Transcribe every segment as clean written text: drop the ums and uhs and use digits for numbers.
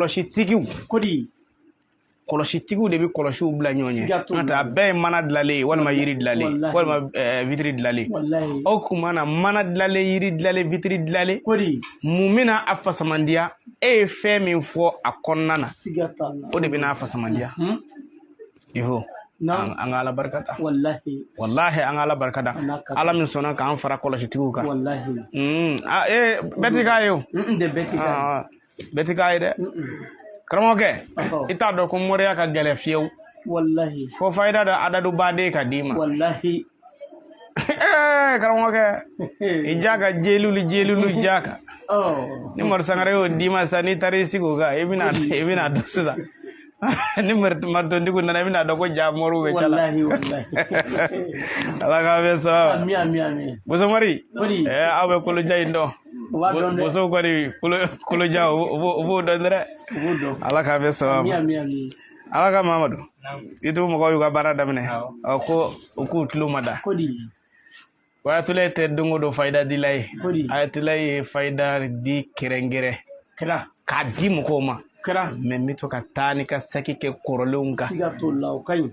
Kɔlɔsitigiw. Kodi. Kɔlɔsitigiw de bɛ kɔlɔsiw bila ɲɔgɔn ɲɛ. Siga t'o N'o tɛ la. a bɛɛ ye mana dilanlen ye walima yiri dilanlen Wallahi. walima vitiri dilanlen. Wallahi. O tuma na mana dilanlen, yiri dilanlen, vitiri dilanlen. Kodi. Mun bɛna a fasamandiya? E ye fɛn min fɔ a kɔnɔna na. Siga t'a la. O de bɛna a fasamandiya. Il faut Na. an ka Ala barika da. Wallahi. Wallahi an ka Ala barika da. Ala ka- Ala min sɔnna k'an fara kɔlɔsitigiw kan. Wallahi. Ah, bɛɛ t'i k'a ye o. De bɛɛ t'i k'a ye. Ah, bɛɛ t'i k'a ye dɛ. Karamɔgɔkɛ, Ɔhɔ. i t'a dɔn ko moriya ka gɛlɛn fiyewu. Wallahi. Fo fayida dɔ adadu baden ka d'i ma. Wallahi. Karamɔgɔkɛ, i ja ka jeliw ni jeliw ja kan. Oh. Ni Mori Sangare y'o d'i ma sisan, n'i taara i sigi o kan, i bɛna dɔn sisan. Ni maritontigiw nana, i bɛna dɔn ko ja moriw bɛ ca la. Wallahi, wallahi. Ala k'an bɛn sababa. Ami, ami, ami. Bosomori, Kodi. Aw bɛ koloja in dɔn. O b'a dɔn dɛ. Bosow kɔni koloja u b'o dɔn dɛ. O b'o dɔn. Ala k'an bɛn sababa Ami, ma. ami, ami. Ala ka Mamadu. YouTube mɔgɔw y'u ka baara daminɛ. Ɔ ko u k'u tulo ma da. Kodi. Ayatollah tɛ don o don fayida dila ye. Kodi. Ayatollah ye fayida di kɛrɛnkɛrɛn Kɛra. k'a di mɔgɔw ma. Kɛra. Mais n bɛ to ka taa ni ka saki kɛ kɔrɔlenw kan. Siga t'o la, o ka ɲi.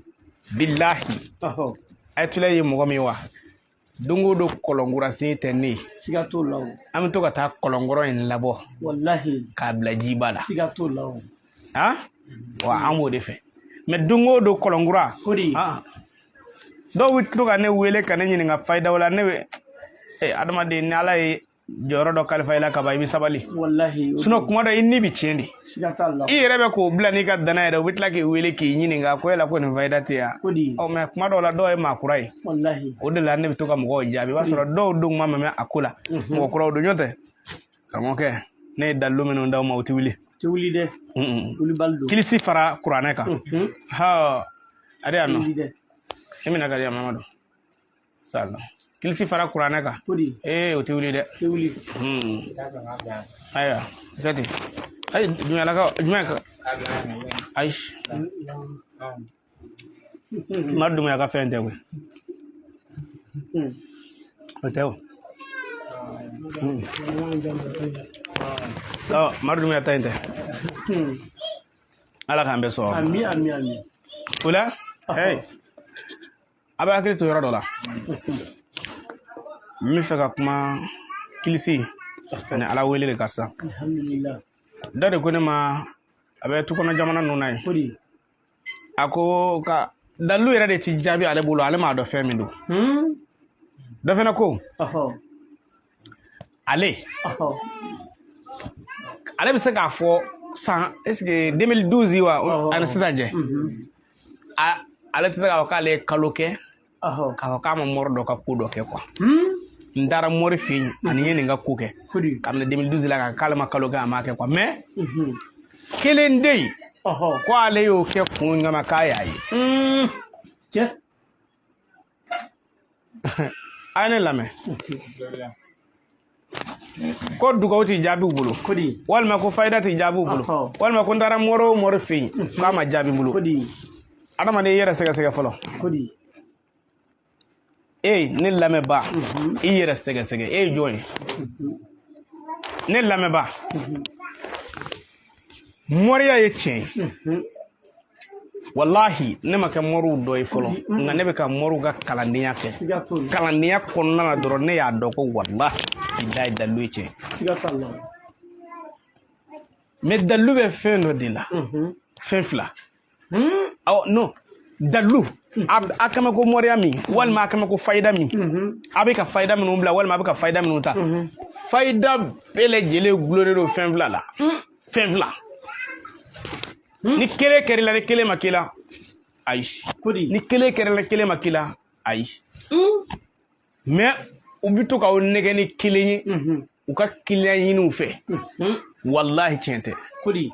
Bilahi. Ɔhɔ. Ayatollah ye mɔgɔ min wa. Don o don kɔlɔnkura sen tɛ ne ye. Siga t'o la o. An bɛ to ka taa kɔlɔnkɔrɔ in labɔ Wallahi. k'a bila jiba la. Siga t'o la o. Han? Wa an b'o de fɛ. Mais don o don kɔlɔnkura. Kodi. Ah. Dɔw bɛ to ka ne wele ka ne ɲininka fayidaw la, ne bɛ adamaden, ni Ala ye jɔyɔrɔ dɔ kalifa i la ka ban, i bɛ sabali. Wallahi. O Sinon don. kuma dɔ i ni bɛ tiɲɛ de. Siga t'a la. I yɛrɛ bɛ k'o bila n'i ka danaya yɛrɛ, u bɛ tila k'i wele k'i ɲininka ko yala ko nin fayida tɛ yan. Kodi. Ɔ mais kuma dɔw la dɔw ye maa kura ye. Wallahi. O de la ne bɛ to ka mɔgɔw jaabi. I b'a sɔrɔ dɔw don kuma ma mɛn a ko la. Mɔgɔ kuraw don, n'o tɛ. Karamɔgɔkɛ, ne ye dalilu minnu d'aw ma, o tɛ wuli. Tɛ wuli dɛ. Wulibali don. Kilisi fara kuranɛ kan. Ha, a de yan Tɛ nɔ. wuli dɛ. E mina ka di yan Mamadu. Sala. Kilisi fara kuranɛ kan. Kodi. O tɛ wuli dɛ. Tɛ wuli. Ayiwa, kɛ ten. Ayi, jumɛn jumɛn ka ayi. Mari Dumbuya ka fɛn tɛ koyi. O tɛ o. Ɔ, Mari Dumbuya ta in tɛ. Ala k'an bɛɛ sɔn. Ami, ami, ami. O la, hey, a bɛ hakili to yɔrɔ dɔ la. N bɛ fɛ ka kuma kilisi ani Ala wele de kan sisan. Alhamdulillah. Dɔ de ko ne ma, a bɛ tukɔnɔ jamana ninnu na yen. Kodi. A ko ka dalilu yɛrɛ de ti jaabi ale bolo, ale m'a dɔn fɛn min don. Dɔ fana ko Ɔhɔ. ale Ɔhɔ. ale bɛ se k'a fɔ san est ce que 2012 wa Ɔhɔ. ani sisan cɛ, ale tɛ se k'a fɔ k'ale ye kalo kɛ Ɔhɔ. k'a fɔ k'a ma mori dɔ ka ko dɔ kɛ quoi. N taara mori fɛ yen ani n ye nin ka ko kɛ Kodi. kabini 2012 la k'ale ma kalo kɛ a m'a kɛ quoi, mais kelen de yen Ɔhɔ. ko ale y'o kɛ kun kama k'a y'a ye. Cɛ. A ye ne lamɛn, ko dugawu ti jaabi u bolo Kodi. walima ko fayida ti jaabi u bolo Ɔhɔ. walima ko n taara mori o mori fɛ yen k'a ma jaabi n bolo. Kodi. Adamaden, i yɛrɛ sɛgɛsɛgɛ fɔlɔ. Kodi. E ne lamɛnba, i yɛrɛ sɛgɛsɛgɛ, e ye jɔn ye? Ne lamɛnba, moriya ye tiɲɛ ye. Walahi, ne ma kɛ moriw dɔ ye fɔlɔ, nka ne bɛ ka moriw ka kalandenya kɛ. Siga t'o la. Kalandenya kɔnɔna na dɔrɔn, ne y'a dɔn ko walahi bilahi dalilu ye tiɲɛ ye. Siga t'a la. Mais dalilu bɛ fɛn dɔ de la, fɛn fila. Awɔ, non, dalilu a kama ko moriya min walima a kama ko fayida min, a bɛ ka fayida minnu bila walima a bɛ ka fayida minnu ta, fayida bɛɛ lajɛlen gulonnen don fɛn fila la, fɛn fila. Ni kelen kɛr'i la, ni kelen ma k'i la, ayi. Kodi. Ni kelen kɛr'i la, kelen ma k'i la, ayi. Mais u bɛ to k'aw nɛgɛ ni kelen ye u ka kiliyan ɲiniw fɛ. Walahi tiɲɛ tɛ. Kodi.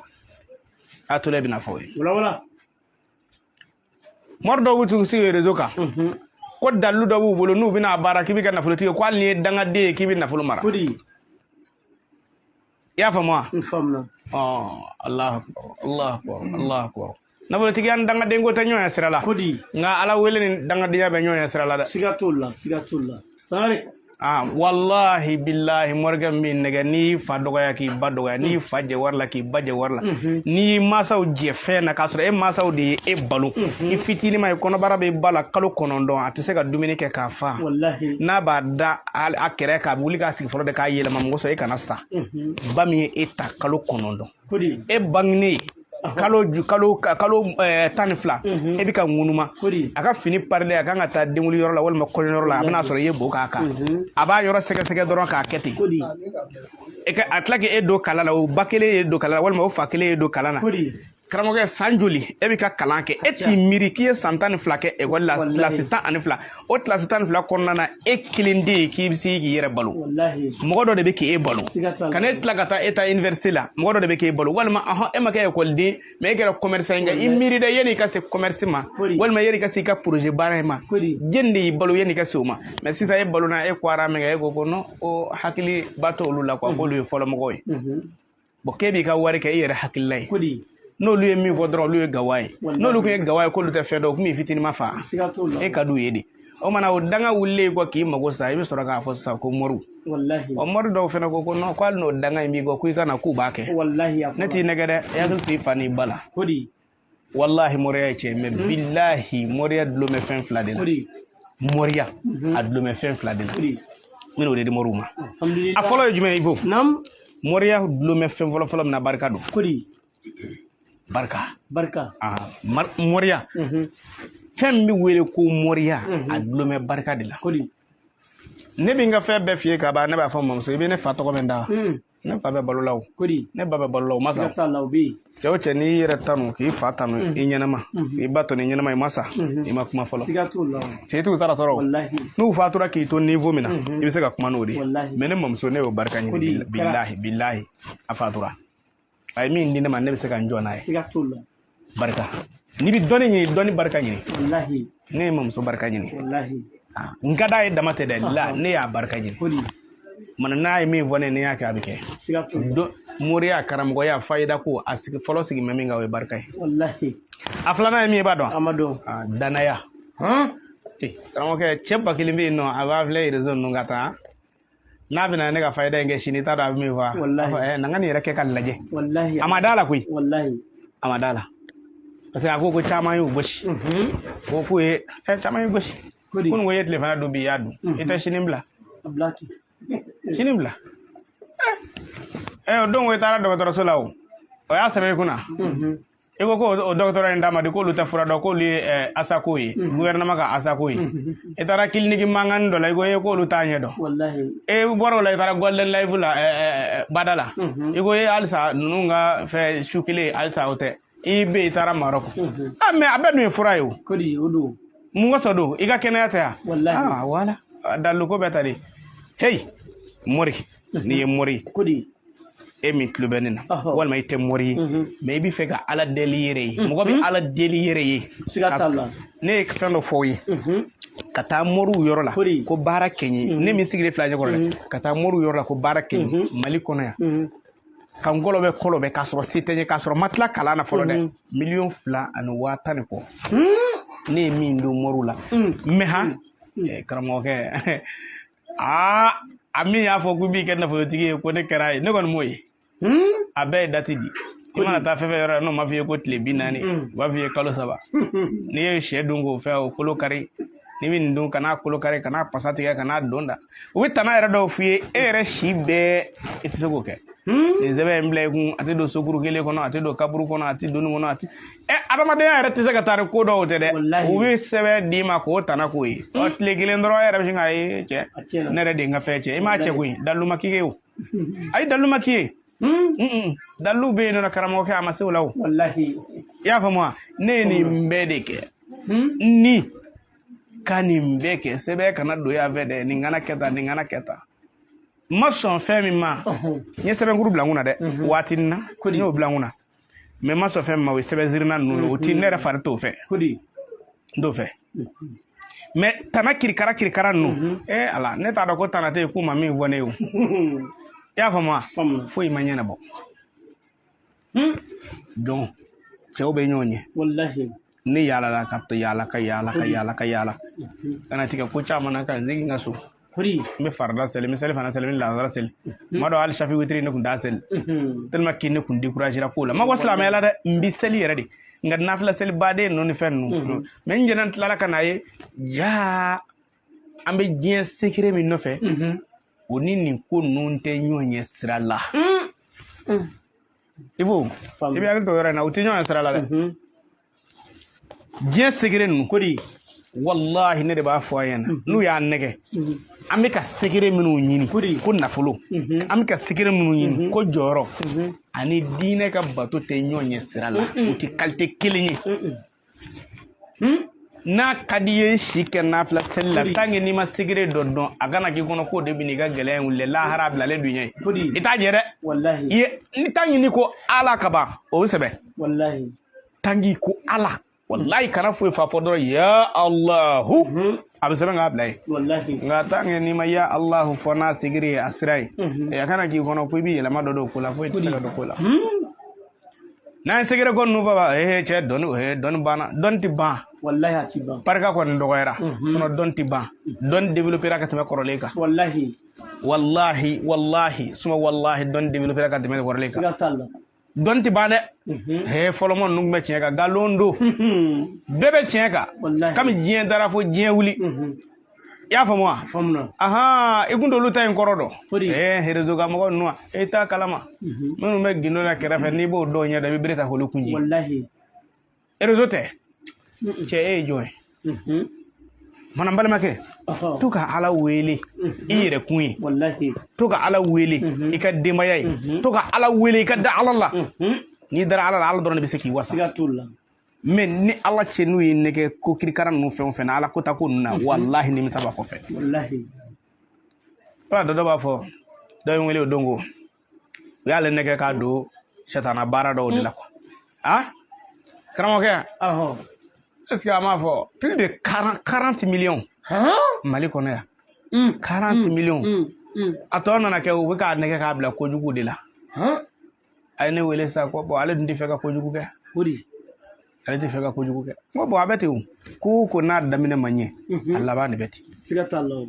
A tola bɛna fɔ o ye. Wala wala. Mori dɔw bɛ t'u sigi réseau kan ko dalilu dɔ b'u bolo, n'u bɛna baara k'i bɛ ka nafolotigi ye, ko hali n'i ye dangaden ye k'i bɛ nafolo mara. Kodi. I y'a faamu wa? N faamuna. Ɔ, Allahu akbar, Allahu akbar, Allahu akbar. Nafolotigiya ni dangaden ko tɛ ɲɔgɔn ɲɛ sira la. Kodi. Nka Ala wele ni dangadenya bɛ ɲɔgɔn ɲɛ sira la dɛ. Siga t'o la, siga t'o la. Sangare. Ah, wallahi billahi, morikɛ min b'i nɛgɛ, n'i y'i fa dɔgɔya k'i ba dɔgɔya, n'i y'i fa jɛ wari la k'i ba jɛ wari la, n'i y'i mansaw jɛ fɛn na k'a sɔrɔ e mansaw de ye e balo, i fitinin ma ye, kɔnɔbara bɛ ba la kalo 9, a tɛ se ka dumuni kɛ k'a fa. N'a b'a da a kɛrɛ kan, a bɛ wuli k'a sigi fɔlɔ de k'a yɛlɛma mɔgɔ sɔrɔ e kana sa. Ba min ye e ta kalo 9, e bangenen kalo kalo kalo 12, e bɛ ka ŋunuma, a ka fini parilen, a kan ka taa denkunli yɔrɔ la walima kɔɲɔyɔrɔ la, a bɛna sɔrɔ i ye bo k'a kan, a b'a yɔrɔ sɛgɛsɛgɛ dɔrɔn k'a kɛ ten, e ka a tila k'e don kalan na, o ba kelen ye don kalan na walima o fa kelen ye don kalan na. Karamɔgɔkɛ, san joli e bɛ ka kalan kɛ, e t'i miiri k'i ye san 12 kɛ ekɔli la, kilasi 12, o kilasi 12 kɔnɔna na, e kelen de ye k'i bɛ se k'i yɛrɛ balo, mɔgɔ dɔ de bɛ k'e balo. Ka ne tila ka taa e ta université la, mɔgɔ dɔ de bɛ k'e balo, walima ɔhɔn, e ma kɛ ekɔliden mais e kɛra commerçant ye, nka i miiri dɛ, yanni i ka se commerce ma walima yanni i ka se i ka projet baara in ma, jɛni de y'i balo yanni i ka se o ma? Mais sisan e balona, e kɔra min kɛ, e ko ko non, ko hakili ba t'olu la quoi, k'olu ye fɔlɔmɔgɔw ye. Bon, k'e b'i ka wari kɛ i yɛrɛ hakilila ye, n'olu ye min fɔ dɔrɔn, olu ye gawa ye. N'olu tun ye gawa ye k'olu tɛ fɛn dɔn, u tun b'i fitinin ma fa, e ka d'u ye de. O mana o danga wulilen kɔ k'i mago sa, i bɛ sɔrɔ k'a fɔ sisan ko moriw. Ɔ, mori dɔw fana ko ko non, ko hali n'o danga in b'i kɔ, ko i ka na k'u b'a kɛ. Ne t'i nɛgɛ dɛ, i hakili to i fa n'i ba la. Wallahi, moriya ye tiɲɛ, mais bilahi, moriya dulon bɛ fɛn fila de la. Moriya a dulon bɛ fɛn fila de la, n bɛna o de di moriw ma. A fɔlɔ ye jumɛn ye, Ivo? Moriya dulon bɛ fɛn fɔlɔ fɔlɔ min na, barika don. Barika. Barika. Moriya, fɛn min bɛ wele ko moriya, a dulon bɛ barika de la. Ne bɛ n ka fɛn bɛɛ f'i ye ka ban, ne b'a fɔ mamuso, i bɛ ne fa tɔgɔ min da, ne fa bɛ balo la o, ne ba bɛ balo la o, ma sa. Cɛ o cɛ, n'i y'i yɛrɛ tanu k'i fa tanu i ɲɛnama, k'i ba tanu i ɲɛnama, i ma sa, i ma kuma fɔlɔ, setigiw taara sɔrɔ n'u fatura k'i to niveau min na, i bɛ se ka kuma n'o de ye. Mais ne mamuso, ne y'o barika ɲini, bilahi bilahi, a fatura, a ye min di ne ma, ne bɛ se ka n jɔ n'a ye. Barika, n'i bɛ dɔnni ɲini, dɔnni barika ɲini. Ne ye mamuso barika ɲini, n ka d'a ye dama tɛ dɛ, la ne y'a barika ɲini. Mana n'a ye min fɔ ne, ne y'a kɛ, a bɛ kɛ. Moriya, karamɔgɔya, fayida ko, a sigi fɔlɔ sigi mɛ min kan, o ye barika ye. A filanan ye min ye, i b'a dɔn? Danaya. Karamɔgɔkɛ, cɛ 1000 bɛ yen nɔ, a b'a filɛ réseau ninnu ka taa, n'a bɛna ne ka fayida in kɛ sini, t'a dɔn a bɛ min fɔ, na n ka nin yɛrɛ kɛ ka lajɛ. A ma da la koyi, a ma da la, parce que a ko ko caman y'u gosi, ko k'u ye caman y'u gosi. Kunun ko i ye tilefana dun, bi i y'a dun, i tɛ sini bila, sini bila. O don ko i taara dɔgɔtɔrɔso la, o y'a sɛbɛn i kunna, i ko ko o dɔgɔtɔrɔ in d'a ma de, k'olu tɛ fura dɔn, k'olu ye asako ye, gouvernement ka asako ye. I taara kiliniki mankan dɔ la, i ko e k'olu t'a ɲɛ dɔn. E bɔra o la, i taara Golden Life la bada la, i ko e halisa ninnu ka fɛn su kelen halisa o tɛ, i bɛ i taara Marɔku. Ah, mais a bɛɛ dun ye fura ye o. Mun kosɔn don i ka kɛnɛya tɛ yan? Ah, wala dalu ko bɛɛ ta de. Hey, mori, n'i ye mori, e min tulo bɛ ne na, walima i tɛ mori ye, mais i bɛ fɛ ka Ala deli i yɛrɛ ye, mɔgɔ bɛ Ala deli i yɛrɛ ye. Ne ye fɛn dɔ fɔ aw ye, ka taa moriw yɔrɔ la ko baara kɛ n ye, ne min sigilen filɛ ɲɛkɔrɔ dɛ, ka taa moriw yɔrɔ la ko baara kɛ n ye Mali kɔnɔ yan, ka n kɔlɔbɛ kɔlɔbɛ k'a sɔrɔ se tɛ n ye, k'a sɔrɔ n ma tila kalan na fɔlɔ dɛ, 2,010,000 kɔ, ne ye min don moriw la. Mais han, karamɔgɔkɛ, aa, a min y'a fɔ k'u b'i kɛ nafolotigi ye, ko ne kɛra ye, ne kɔni m'o ye. A bɛɛ ye date di. I mana taa fɛn fɛn yɔrɔ la, n'o ma f'i ye ko tile 40, u b'a f'i ye kalo 3. N'i ye sɛ dun k'o fɛn o kolo kari, n'i bɛ nin dun, kan'a kolo kari, kan'a pasa tigɛ, kan'a don da. U bɛ tana yɛrɛ dɔw f'i ye, e yɛrɛ si bɛɛ i tɛ se k'o kɛ. Nin sɛbɛn in bila i kun, a tɛ don sokuru kelen kɔnɔ, a tɛ don kaburu kɔnɔ, a tɛ don nin kɔnɔ, a tɛ adamadenya yɛrɛ tɛ se ka taa ni ko dɔw tɛ dɛ. U bɛ sɛbɛn d'i ma k'o tana k'o ye. Ɔ, tile kelen dɔrɔn, e yɛrɛ bɛ sin k'a ye, cɛ, ne yɛrɛ de ye n ka fɛn cɛ. I m'a cɛ koyi, dalilu ma k'i ye o. Ayi, dalilu ma k'i ye. Dalilu bɛ yen nɔ, karamɔgɔkɛ, a ma se o la o. I y'a faamu wa? Ne ye nin bɛɛ de kɛ. Ni ka nin bɛɛ kɛ, sɛbɛn kana don yan fɛ dɛ, nin kana kɛ tan, nin kana kɛ tan. N ma sɔn fɛn min ma, n ye sɛbɛnkuru bila n kunna dɛ, waatinin na n y'o bila n kunna, mais n ma sɔn fɛn min ma, o ye sɛbɛn zirinna ninnu ye, o ti ne yɛrɛ fari t'o fɛ, n t'o fɛ. Mais tana kirikara kirikara ninnu, Ala, ne t'a dɔn ko tana tɛ yen k'u ma min fɔ ne ye o. I y'a faamu wa? Foyi ma ɲɛnabɔ. Donc cɛw bɛ ɲɔgɔn ɲɛ. Ne yaalala ka yaala ka yaala ka yaala ka yaala ka na tigɛ ko caman na, ka n segin ka so. Kori. N bɛ farida seli, n bɛ seli fana seli, n bɛ lansara seli. Tuma dɔ hali shafi witiri ne kun t'a seli, tellement que ne kun découragera ko la. N ma bɔ silamɛya la dɛ, n bɛ seli yɛrɛ de, nka nafila seli baden ninnu ni fɛn ninnu. Mais n jɛnɛ tilala ka n'a ye jaa an bɛ diɲɛ secret min nɔfɛ, o ni nin ko ninnu tɛ ɲɔgɔn ɲɛ sira la. I b'o, i bɛ hakili to yɔrɔ in na, u tɛ ɲɔgɔn ɲɛ sira la dɛ, diɲɛ secret ninnu. Kori. Walahi, ne de b'a fɔ a ɲɛna, n'u y'a nɛgɛ, an bɛ ka secret minnu ɲini ko nafolo, an bɛ ka secret minnu ɲini ko jɔyɔrɔ, ani diinɛ ka bato tɛ ɲɔgɔn ɲɛ sira la, u tɛ qualité kelen ye. N'a ka di i ye si kɛ nafila seli la, tant que n'i ma secret dɔ dɔn, a kana k'i kɔnɔ k'o de bɛ n'i ka gɛlɛya in wuli lahara, a bilalen don ɲɛ. I t'a jɛ dɛ. Walahi. I ye ni tant que n'i ko Ala ka ban, o bɛ sɛbɛn. Walahi. Tant que ko Ala, walahi, kana foyi fa fɔ dɔrɔn, ya Alahu, a bɛ sɛbɛn k'a bila yen. Walahi. Nka tant que n'i ma ya Alahu fɔ n'a secret ye, a sira ye, a kana k'i kɔnɔ ko i bɛ yɛlɛma dɔ don ko la, foyi tɛ se ka don ko la. N'an ye secret ko ninnu fɔ, ba ee cɛ, dɔnni, ee dɔnni banna, dɔnni tɛ ban. Walahi, a ti ban. Barika kɔni dɔgɔyara, sinon dɔnni tɛ ban. Dɔnni développera ka tɛmɛ kɔrɔlen kan. Walahi. Walahi, walahi, suma walahi, dɔnni développera ka tɛmɛ kɔrɔlen kan. Siga t'a la. Dɔnni tɛ ban dɛ. He, fɔlɔmɔ ninnu tun bɛ tiɲɛ kan, nkalon don, bɛɛ bɛ tiɲɛ kan. Walahi. Kami diɲɛ dara fo diɲɛ wuli, i y'a faamu wa? Faamuna. Ahan, i kun t'olu ta in kɔrɔ dɔn. Kori. Ee, réseau kan mɔgɔ ninnu, e t'a kalama, minnu bɛ gindo la kɛrɛfɛ, n'i b'o dɔw ɲɛ da, i bɛ bere ta k'olu kun ji. Walahi. Réseau tɛ cɛ, e ye jɔn ye? Fana n balimakɛ, to ka Ala wele i yɛrɛ kun ye. Walahi. To ka Ala wele i ka denbaya ye. To ka Ala wele i ka da Ala la. N'i dara Ala la, Ala dɔrɔn de bɛ se k'i wasa. Siga t'o la. Mais ni Ala cɛ, n'u ye nɛgɛ ko kirikara ninnu fɛn o fɛn na, Ala ko ta ko ninnu na, walahi, nimisa b'a kɔfɛ. Walahi. Dɔ dɔ b'a fɔ, dɔ ye n wele o don ko u y'ale nɛgɛ k'a don satana baara dɔw de la quoi. Ah, karamɔgɔkɛ, est ce que a m'a fɔ plus de 40 millions Mali kɔnɔ yan, 40 millions. A tɔ nana kɛ u bɛ k'a nɛgɛ k'a bila kojugu de la. A ye ne wele sisan ko bon, ale dun tɛ fɛ ka kojugu kɛ. Kori. Ale tɛ fɛ ka kojugu kɛ. N ko bon, a bɛ ten o, ko o ko n'a daminɛ ma ɲɛ, a laban de bɛ ten. Siga t'a la.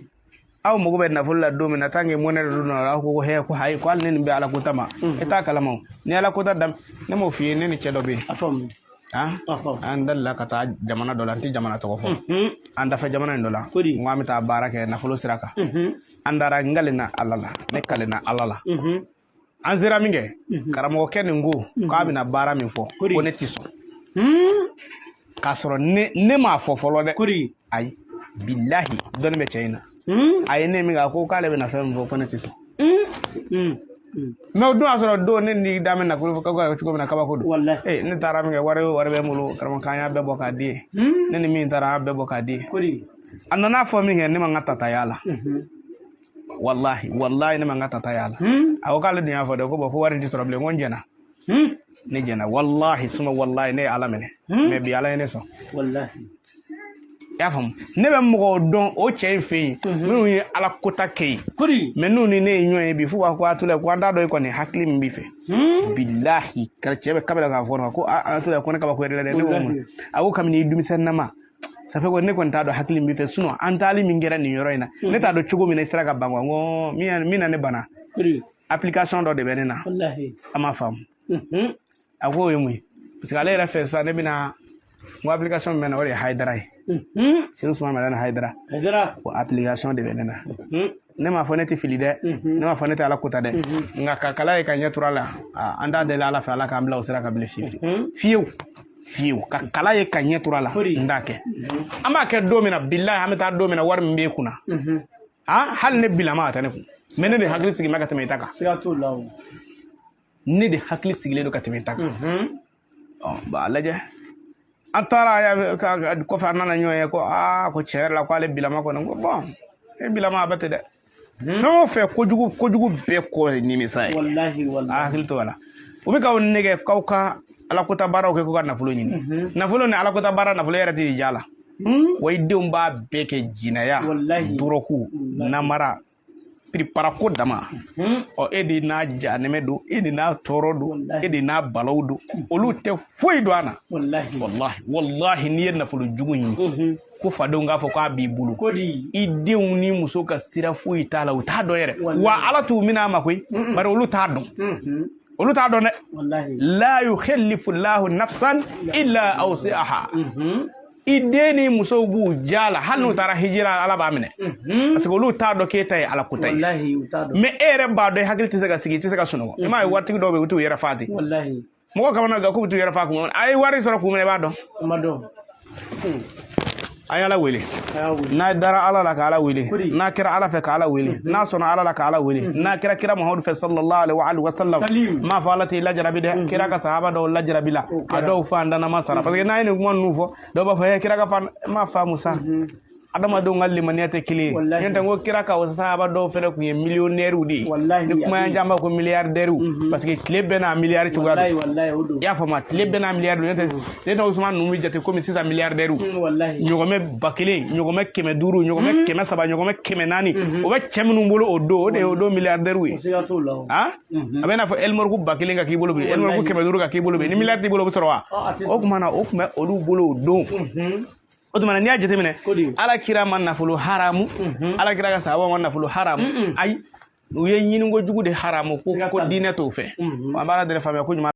Aw mago bɛ nafolo la don min na, tant que mɔnɛ dɔ donna, aw ko hɛ, ko hayi, ko hali ne nin bɛ Ala ko ta ma, e t'a kalama o. Ni Ala ko ta dam, ne m'o f'i ye, ne ni cɛ dɔ bɛ yen. A faamu. An dalila ka taa jamana dɔ la, n tɛ jamana tɔgɔ fɔ, an dafɛ jamana in dɔ la. Kori. N ko an bɛ taa baara kɛ nafolo sira kan. An taara, n kalenna Ala la, ne kalenna Ala la. An sera min kɛ, karamɔgɔkɛ nin ko k'a bɛna baara min fɔ, Kori. ko ne tɛ sɔn, k'a sɔrɔ ne m'a fɔ fɔlɔ dɛ. Kori. Ayi, bilahi, dɔnni bɛ cɛ in na. A ye ne min kɛ, a ko k'ale bɛna fɛn min fɔ, ko ne tɛ sɔn. Mais o dun y'a sɔrɔ don ne ni da bɛ nafolo fɔ cogo min na, kabako don. Walahi. Ee, ne taara min kɛ, wari o wari bɛ n bolo, karamɔgɔ, k'an y'a bɛɛ bɔ k'a di ye. Ne ni min taara, an y'a bɛɛ bɔ k'a di ye. Kori. A nana fɔ min kɛ, ne ma n ka tata y'a la. Walahi, walahi, ne ma n ka tata y'a la. A ko k'ale dun y'a fɔ dɛ, ko bon, ko wari tɛ sɔrɔ bilen. Ko n jɛna, ne jɛna, walahi, suma walahi, ne ye Ala minɛ. Mais bi Ala ye ne sɔn. Walahi. I y'a faamu, ne bɛ mɔgɔw dɔn o cɛ in fɛ yen, minnu ye Ala kota kɛ yen. Kori. Mais n'u ni ne ye ɲɔgɔn ye bi, f'u b'a fɔ ko Atulayi, ko an t'a dɔn i kɔni hakili min b'i fɛ. Bilahi, ka cɛ bɛ kabila k'a fɔ ne ma ko Atulayi, ko ne kabako yɛrɛ la dɛ. Ne ko mun? A ko kabini i denmisɛnninama, ça fait ko ne kɔni t'a dɔn hakili min b'i fɛ, sinon an taali min kɛra nin yɔrɔ in na, ne t'a dɔn cogo min na i sera ka ban quoi. N ko min na ne banna, Kori. application dɔ de bɛ ne na. Walahi. A m'a faamu. A ko o ye mun ye? Parce que ale yɛrɛ fɛ sisan, ne bɛna, n ko application min bɛ na, o de ye Hayidara ye. Senu Suma Madani Hayidara. Hayidara. O application de bɛ ne na. Ne m'a fɔ ne tɛ fili dɛ, ne m'a fɔ ne tɛ Ala kota dɛ, nka ka kala ye ka ɲɛ tura la, an t'a deli Ala fɛ, Ala k'an bila o sira kan bilen fiyewu fiyewu fiyewu. Ka kala ye ka ɲɛ tura la, n t'a kɛ. An b'a kɛ don min na, bilahi, an bɛ taa don min na, wari min b'e kunna, hali ne bilama a tɛ ne kun, mais ne de hakili sigi bɛ ka tɛmɛ i ta kan. Siga t'o la o. Ne de hakili sigilen don ka tɛmɛ i ta kan. Ɔ bon, a lajɛ, an taara kɔfɛ, an nana ɲɔgɔn ye, ko aa, ko tiɲɛ yɛrɛ la, ko ale bilama kɔni. Ko bon, e bilama, a bɛ ten dɛ. Fɛn o fɛn, kojugu kojugu bɛɛ kɔ ye nimisa ye. Walahi, walahi. A hakili to a la, u bɛ k'aw nɛgɛ k'aw ka alakota baaraw kɛ, k'u ka nafolo ɲini. Nafolo ni alakota baara, nafolo yɛrɛ tɛ ja la. Wa i denw b'a bɛɛ kɛ jinaya, Walahi. dɔrɔku, namara, piriparako dama. Ɔ, e de n'a janɛmɛ don, e de n'a tɔɔrɔ don, Walahi. e de n'a balaw don, olu tɛ foyi don a na. Walahi. Walahi, walahi, n'i ye nafolo jugu ɲini, Ko fadenw k'a fɔ k'a b'i bolo. Ko di. I denw ni muso ka sira foyi t'a la, u t'a dɔn yɛrɛ. Wallahi. Wa Ala t'u minɛ a ma koyi, bari olu t'a dɔn. Olu t'a dɔn dɛ. Wallahi. La yukallifu llahu nafsan illa awsi'aha. I den ni musow b'u ja la, hali n'u taara hijira, Ala b'a minɛ, parce que olu t'a dɔn k'e ta ye Ala ko ta ye. Wallahi, u t'a dɔn. Mais e yɛrɛ b'a dɔn, i hakili tɛ se ka sigi, i tɛ se ka sunɔgɔ. I m'a ye, waritigi dɔw bɛ yen, u t'u yɛrɛ fa ten. Wallahi. Mɔgɔ kamana gan k'u bɛ t'u yɛrɛ fa kun min, a ye wari sɔrɔ kun min na, i b'a dɔn. A ma dɔn. A ye Ala wele. A y'a wele. N'a dara Ala la ka Ala wele, Kori. n'a kɛra Ala fɛ ka Ala wele, n'a sɔnna Ala la ka Ala wele, n'a kɛra kira Muhamadu fɛ sallallahu alaihi wa sallam. Salim. M'a fɔ Ala t'i lajarabi dɛ. Kira ka sahaba dɔw lajarabi la. O A kɛra. dɔw fantanama sara, parce que n'a ye nin kuma ninnu fɔ, dɔw b'a fɔ ɛ kira ka fan m'a faamu sa. Adamadenw ka limaniya tɛ kelen ye. Wallahi. N'o tɛ, n ko kira ka o sahaba dɔw fɛnɛ tun ye millionnaires de ye. Wallahi, Ni kuma y'an b'a ko milliardaires, parce que tile bɛɛ n'a miliyari cogoya Wallahi, don. wallahi, o don. I y'a faamu, tile bɛɛ n'a miliyari don. N'o tɛ, Seydina Usman ninnu bɛ jate komi sisan milliardaires. Wallahi. Ɲɔgɔmɛ 1000, ɲɔgɔmɛ 500, ɲɔgɔmɛ 300, ɲɔgɔmɛ 400, o bɛ cɛ minnu bolo o don, o de ye o don milliardaires ye. O siga t'o la o. Han, a bɛ n'a fɔ Elmɔriku 1000 ka k'i bolo bi, Elmɔriku 500 ka k'i bolo bi, ni miliyari t'i bolo, o bɛ sɔrɔ wa? Ɔ, a tɛ. O tuma na, o tun bɛ olu bolo o don. O tuma na, n'i y'a jateminɛ, Ko di. Ala kira ma nafolo haramu, Ala kira ka sahaba ma nafolo haramu. Ayi, u ye ɲininko jugu de haramu ko Siga ko t'a la. diinɛ t'o fɛ. An b'a deli faamuya ko ɲuman.